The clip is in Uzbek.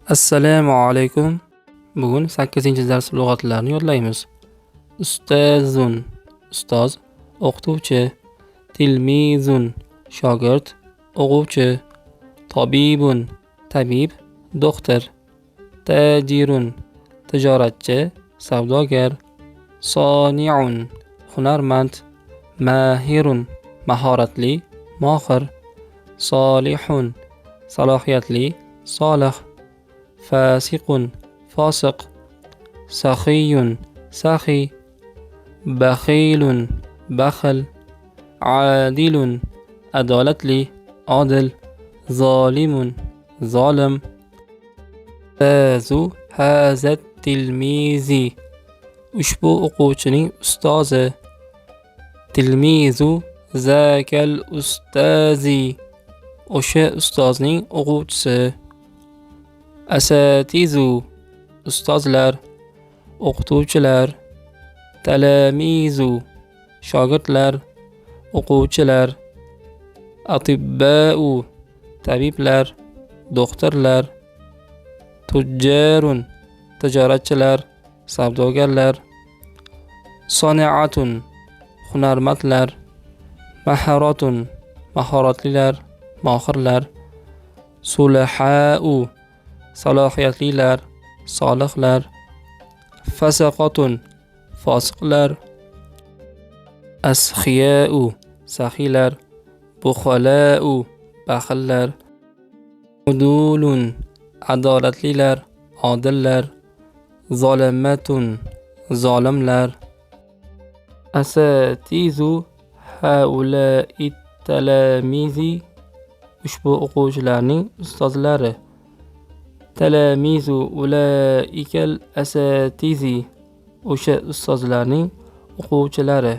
Assalomu alaykum. Bugun 8-dars lug'atlarini yodlaymiz. Ustozun ustoz, o'qituvchi, tilmizun shogird, o'quvchi, tobibun tabib, doktor, tajirun tijoratchi, savdogar, soniun hunarmand, mahirun mahoratli, mohir, solihun salohiyatli, solih, fasiqun fosiq, saxiyun saxiy, baxilun baxil, adilun adolatli, odil, zolimun zolim. Ustazu hazat tilmizi ushbu o'quvchining ustozi. Tilmizu zakal ustazi o'sha ustozning o'quvchisi. Asatizu ustozlar, o'qituvchilar. Talamizu shogirdlar, o'quvchilar. Atibbau tabiblar, doktorlar. Tujjarun tijoratchilar, savdogarlar. Soniatun hunarmandlar. Maharatun mahoratlilar, mohirlar. Sulahau salohiyatlilar, solihlar. Fasaqatun fosiqlar. Asxiyau saxiylar. Buxalau baxillar. Udulun adolatlilar, odillar. Zolimatun zolimlar. Asatizu haulai talamizi ushbu o'quvchilarning ustozlari. Talamizu ulaikal asatizi o'sha ustozlarning o'quvchilari.